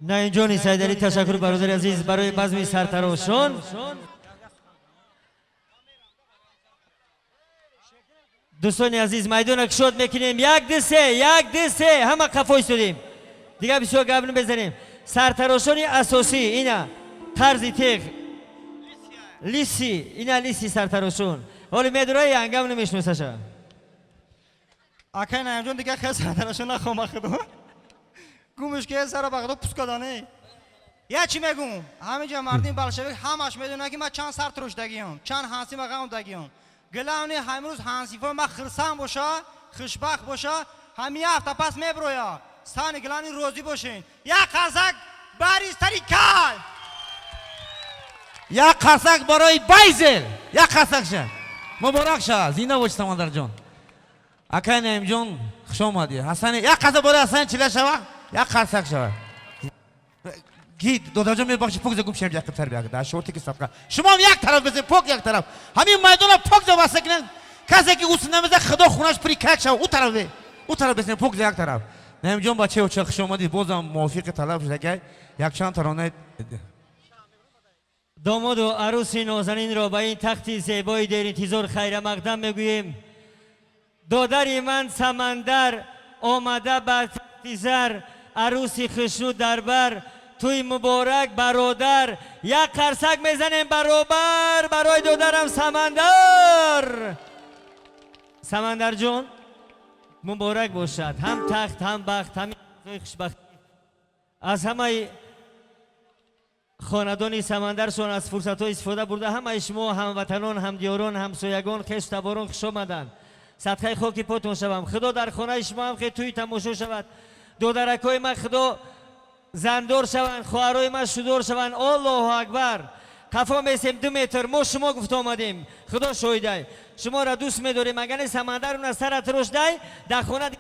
Наимҷони Сайдалӣ, ташаккур, бародари азиз, барои базми сартарошон. Дӯстони азиз, майдона кушод мекунем. Як, ду, се, як, ду, се, ҳама қафо истодем, дигар бисёр гап намезанем. Сартарошони асосӣ ина тарзи теғ лиси, ина лиси сартарошон. Ҳоли медура, янгам намешиносаша. Акай Наимҷон, дигар хел сартарошон нахома, худо гумш ки сара ба худо пускадане. Я чӣ мегум, ҳамиҷа мардими болшевик ҳамаш медонад, ки ман чанд сар трошдагиём, чанд ҳансима ғамдагиём. Главный, ҳамрӯз ҳансифои ман хирсанд боша, хушбахт боша. Ҳами ҳафта пас меброя. Сани главный, розӣ бошен. Як қарсак бари стари кал. Як қарсак барои Байзел, як қарсак ша. Муборак ша, зинда боши, Самандарҷон. Акай Наимҷон, хуш омадӣ. Ҳасани, як қарсак барои Ҳасани Чила шава, як қарсак шава. Ки додарҷон, мебахши, пок за гум шем, яқибтар биягда дар шорти ки сабқа. Шумоам як тараф безен, пок як тараф. Ҳамин майдона пок за васта кунен. Касе ки уси намеза, худо хунаш пури как шава. Ӯ тараф бе, ӯ тараф безен, пок за як тараф. Наимҷон, бачаи оча, хуш омадӣ. Бозам мувофиқи талаб шудагай якчанд таронаи. Домоду арӯси нозанинро ба ин тахти зебои деринтизор хайрамақдам мегӯем. Додари ман Самандар омада ба тахти зар, арӯси хушрӯ дар бар. Тӯй муборак, бародар! Як қарсак мезанем баробар барои додарам Самандар. Самандарҷон, муборак бошад ҳам тахт, ҳам бахт, ҳам хушбахтӣ. Аз ҳамаи хонадони Самандаршон аз фурсатҳо истифода бурда, ҳамаи шумо, ҳамватанон, ҳамдиёрон, ҳамсоягон, хешу таборон, хуш омаданд. Садқаи хоки потон шавам. Худо дар хонаи шумо ҳам хе тӯи тамошо шавад. Додаракҳои ман, худо, зандор шаванд, хоҳарои ман шудор шаванд. Аллоҳу акбар! Қафо месем 2 метр. Мо шумо гуфта омадем, худо шоҳидай, шуморо дӯст медорем. Агар не, Самандар уна сара тирошдай, дар хона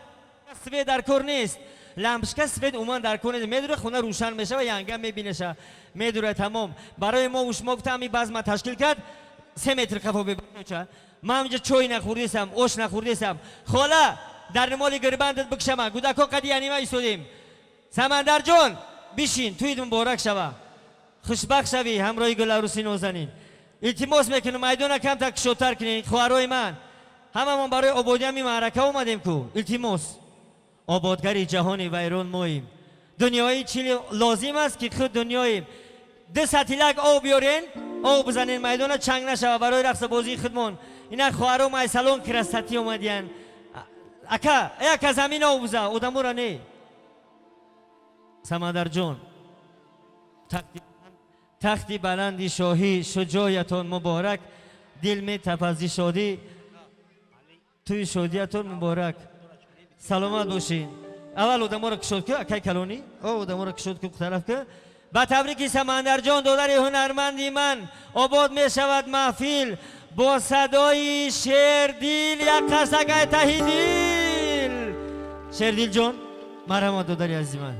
свет дар кор нест, лампочка, свет умуман дар кор нест. Медура, хона рӯшан мешава, янга мебинеша, медура, тамом. Барои мо шумо гуфта ҳами базма ташкил кард. 3 метр қафо бебача. Ман инҷа чой нахӯрдесам, ош нахӯрдесам. Хола, дар нимоли гирбандат бикшама. Гудако қади янима истодем. Самандарҷон, бишин, тӯйит муборак шава, хушбахт шавӣ ҳамроҳи гуларӯси нозанин. Илтимос мекунам, майдона камтар кушодтар кунед. Хоҳарои ман, ҳамамон барои ободиами маърака омадем ку. Илтимос, ободгари ҷаҳони вайрон моем. Дунёи чӣ лозим аст, ки худ дунёем. Ду сатилак об биёрен, об бизанен, майдона чанг нашава, барои рақсабозии худмон. Ина хоҳаро майсалон красоты омадиян. Ака, э ака, замин об биза, одамора не. Самандарҷон, тахти баланди шоҳӣ шуҷоятон муборак. Дил метапази шодӣ, тӯи шодиятон муборак, саломат бошед. Аввал одаморо кушод ку, акай калонӣ, о одаморо кушод ку, тараф ку. Ба табрики Самандарҷон, додари ҳунарманди ман, обод мешавад маҳфил бо садои Шердил. Як қарсакай таҳи дил. Шердилҷон, марҳамат, додари азизи ман.